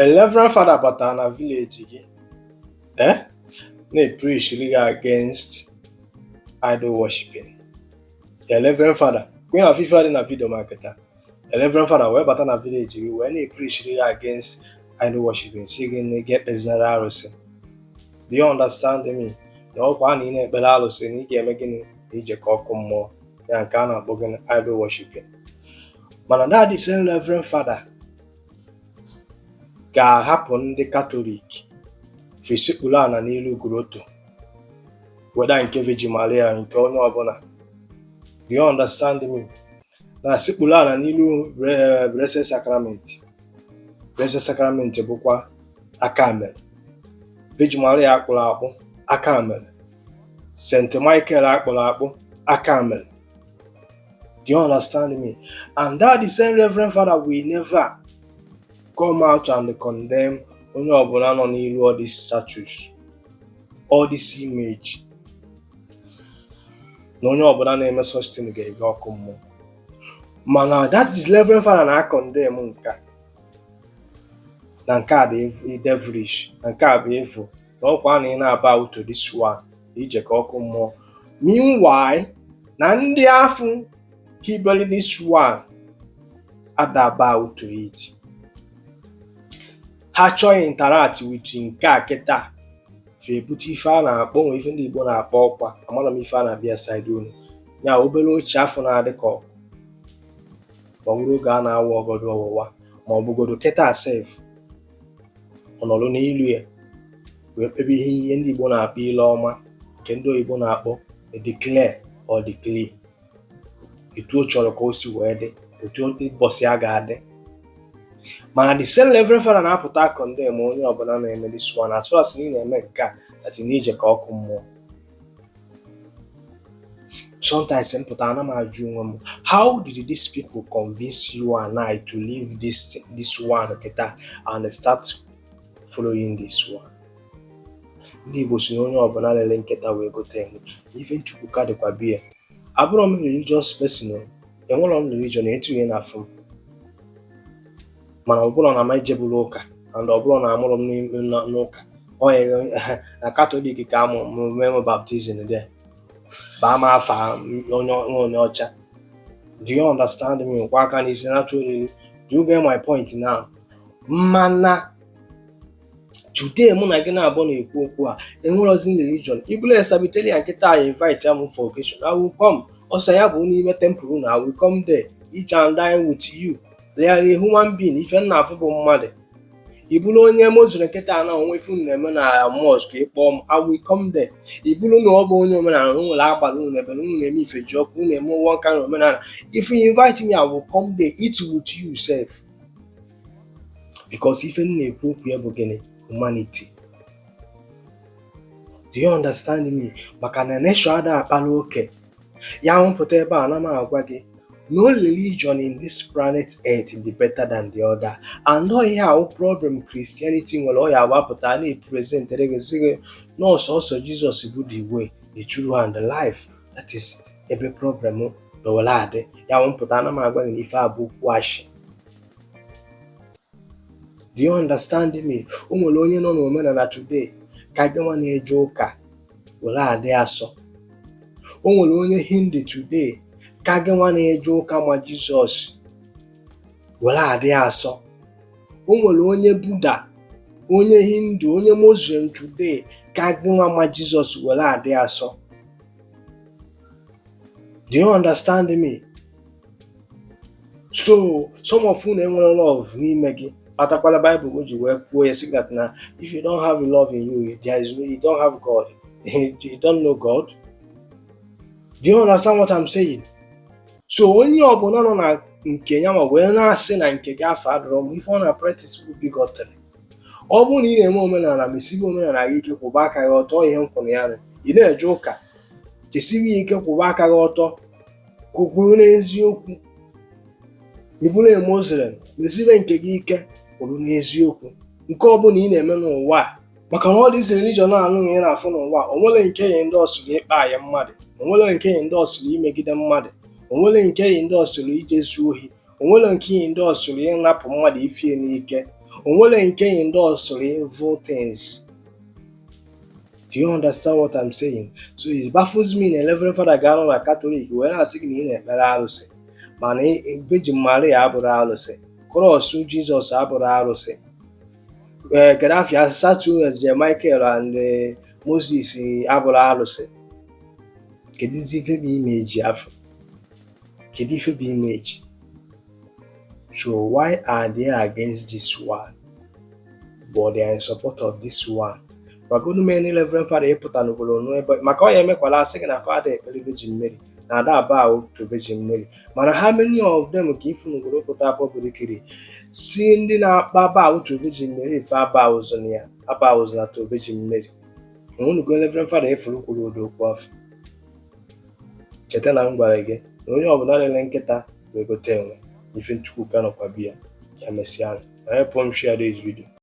A Reverend Father batara na village gị, na-epreachiri gị against idol worshiping. A Reverend Father, kwenye na ife dị na video ma kịta. A Reverend Father wee bata na village gị wee na-epreachiri gị against idol worshiping, si gị na ị ga-ekpezinara arụsị. Do you understand me? Na ọkwa na ị na-ekpere arụsị na ị ga-eme gịnị? Na ije ka ọkụ mmụọ ya, nke a na-akpọ gịnị? Idol worshiping. Mana that the same Reverend Father ga-ahapụ ndị Katọlik fesikpuru ala n'ilu grotto, weda nke Virgin Maria, nke onye ọbụla. Do you understand me? Na sikpuru ala n'ilu Blessed Sacrament. Blessed Sacrament bụkwa aka mere Virgin Maria akpụrụ akpụ, aka mere St. Michael akpụrụ akpụ, aka mere. Do you understand me? And that the same Reverend Father will never come out and condemn onye ọbụla nọ n'ilu all these statues, all this image, na onye ọbụla na-eme such thing ga-ege ọkụ mmụọ. Mana that Reverend Father na-condemn nke a, na nke a dị devilish, na nke a bụ evil, na ọkwa na ị na-aba out to this one, ije ka ọkụ mmụọ. Meanwhile, na ndị afụ hibere this one adaba out to it, ha chọọ interact with nke a kịta, fa ebute ife a na-akpọ, nwe ife ndị Igbo na-akpọ ọkwa, amara m ife a na-abịa side unu ya, obere oche afọ na-adị ka ọkụ, ma ọ bụrụ oge a na-awa ọgọdọ ọwụwa, ma ọ bụgodo kịta sef, ọ nọrọ n'ilu ya wee kpebe ihe ndị Igbo na-akpọ ile ọma, nke ndị oyibo na-akpọ declare or declare, etu o chọrọ ka o si wee dị, otu ụbọchị a ga-adị. Mana the same Reverend Father na-apụta condemn onye ọbụla na-eme this one, as far as na ị na-eme nke a, that na ije ka ọkụ mmụọ. Sometimes m pụta, ana m ajụ onwe m, how did these people convince you and I to leave this one kịta and start following this one? Ndị Igbo si na onye ọbụla lere nkịta wee gote enwe. Ife nchukwuka dịkwa bie. Abụrọ m religious person o, enwerọ m religion etu ihe na-afụ m, mana ọ bụrụ na m ejebụrụ ụka and ọ bụrụ na amụrụ m n'ụka ọ na Katọlik ka amụ m, mee m baptism there, baa m afa onye ọcha. Do you understand me? Kwa aka n'isi na-atụ oriri. Do you get my point now? Mana today, mụ na gị na-abụ na-ekwu okwu a, enwerozi religion. Ibụla Sabbatarian nkịta anyị invite m for occasion, I will come. Ọsọ ya bụ n'ime temple unu, I will come there, eat and dine with you. They are a human being. Ife nna afụ bụ mmadụ. Ị bụrụ onye Muslim nkịta na onwe ife unu na-eme na mosque, ịkpọ m, I will come there. Ị bụrụ na ọ bụ onye omenala, unu nwere agbara unu ebe unu na-eme ife ji ọkụ, unu na-eme one kind of omenala, if you invite me, I will come there, eat with you sef, because ife m na-ekwu okwu ya bụ gịnị? Humanity. Do you understand me? Maka na nation ada akpala oke ya nwụpụta ebe a. Na m agwa gị, no religion in this planet earth dị better than the other, and ọ ihe ahụ problem Christianity nwere. Ọ ya agbapụta na-epresentere gị, sị gị na ọsọsọ Jizọs bụ the way, the truth and the life. That is ebe problem dọwere adị ya nwụpụta. Na m agwa gị na ife a bụ okwu ashị. Do you understand me? O nwere onye nọ n'omenala today ka gị nwa na-eje ụka were adị asọ. O nwere onye Hindu today ka gị nwa na-eje ụka ma Jizọs were adị asọ. O nwere onye Buddha, onye Hindu, onye Muslim today ka gị nwa ma Jizọs were adị asọ. Do you understand me? So some of unu enwere love n'ime gị, kpatakwala Bible o ji wee kwuo ya sị that na if you don't have love in you, there is no, you don't have God, you don't know God. Do you understand what I'm saying? So onye ọbụla nọ na nke ya ma wee na-asị na nke gị afọ adọrọ m, ife ọ na practice bụ bigotry. Ọ bụrụ na ị na-eme omenala, mesibe omenala gị ike, kwụba aka gị ọtọ. Ihe m kwụrụ ya nụ, ị na-eje ụka, jesibe ya ike, kwụba aka gị ọtọ, kwukwuru n'eziokwu. Ị bụrụ a Muslim, mesibe nke gị ike, kwụrụ n'eziokwu. Nke ọbụla ị na-eme n'ụwa a, maka na ọ dịzi religion anụghị ị na-afụ n'ụwa a, o nwere nke yi ndị ọsụrụ ịkpa anyị mmadụ, o nwere nke yi ndị ọsụrụ imegide mmadụ, o nwere nke yi ndị ọsụrụ ije zuo ohi, o nwere nke yi ndị ọsụrụ ịnapụ mmadụ ifie n'ike. O nwere nke endorsụrụ evil things. Do you understand what I'm saying? So it baffles me na Reverend Father ga-anọ na Catholic wee na-asị gị na ị na-ekpere arụsị, mana Virgin Maria abụrụ arụsị, cross Jizọs abụrụ arụsị, ee, Gaddafi, statues Michael and Moses abụrụ arụsị. Kedụzi ife bụ image afọ? Kedu ife bụ image? So why are they against this one but they are in support of this one? Gwagodu m any Reverend Father ịpụta n'obodo nụ ebe maka ọ ya emekwala asị gị na fada ekpere Virgin Mary na ada aba to Virgin Mary, mana how many of them ka ifu n'obodo pụta publicly si ndị na-akpa bow to Virgin Mary ife aba na ya aba na to Virgin Mary? Onwenugo Reverend Father efuru kwuru ụdị okwu afọ? Cheta na m gwara gị na onye ọbụla lere nkịta wee gote enwe ife. Nchukwuka nọkwa biya ya. Mesịa, na help m share this video.